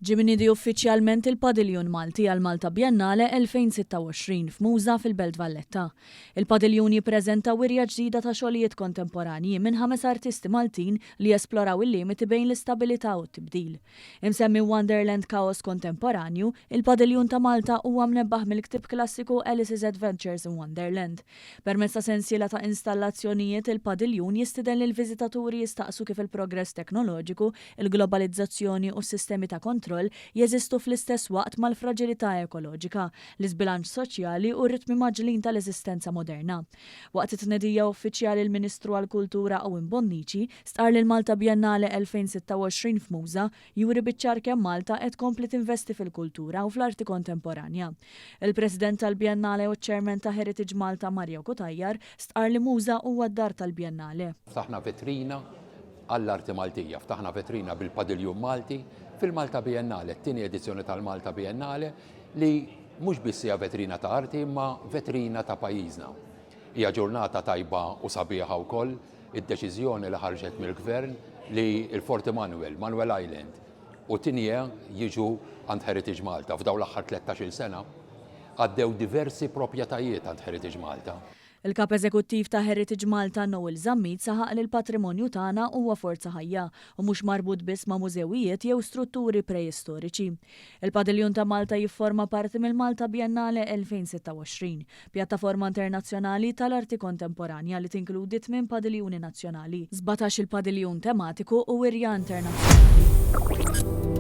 Ġie mniedi uffiċjalment il-Padiljun Malti għall-Malta Biennale 2026 f'Muża fil-Belt Valletta. Il-padiljun jippreżenta wirja ġdida ta' xogħlijiet kontemporanji minn ħames artisti Maltin li jesploraw il-limiti bejn l-istabilità u t-tibdil. Imsemmi Wonderland Kaos Kontemporanju, il-Padiljun ta' Malta huwa mnebbaħ mill-ktieb klassiku Alice's Adventures in Wonderland. Permezz ta' sensiela ta' installazzjonijiet, il-padiljun jistieden lill-viżitaturi jistaqsu kif il-progress teknoloġiku, Il-globalizzazzjoni u s-sistemi ta' kontroll jeżistu fl-istess waqt mal-fraġilità ekoloġika, l-iżbilanċ soċjali u r-ritmi mgħaġġlin tal-eżistenza moderna. Waqt it-tnedija uffiċjali l-Ministru għall-Kultura Owen Bonnici stqarr li l-Malta Biennale 2026 f'Muża juri biċ-ċar kemm Malta qed tkompli tinvesti fil-kultura u fl-arti kontemporanja. Il-President tal-Biennale u ċ-Chairman ta' Heritage Malta Mario Cutajar stqarr li Muża huwa d-dar tal-Biennale. Ftaħna vetrina għall-arti Maltija. Ftaħna vetrina bil-Padiljun Malti fil-Malta Biennale, t-tieni edizzjoni tal-Malta Biennale li mhux biss hija vetrina ta' arti imma vetrina ta' pajjiżna. Hija ġurnata tajba u sabiħa wkoll id-deċiżjoni li ħarġet mill-Gvern li l-Fort Emanuel, Manuel Island u Tigné jiġu għand Heritage Malta. F'dawn l-aħħar 13-il sena għaddew diversi proprjetajiet għand Heritage Malta. Il-Kap Eżekuttiv ta' Heritage Malta Noel Zammit saħaq li l-patrimonju tagħna huwa forza ħajja u mhux marbut biss ma' mużewijiet jew strutturi preistoriċi. Il-Padiljun ta' Malta jifforma parti mill-Malta Biennale 2026, pjattaforma internazzjonali tal-arti kontemporanja li tinkludi tmien padiljuni nazzjonali, sbatax-il padiljun tematiku u wirja internazzjonali.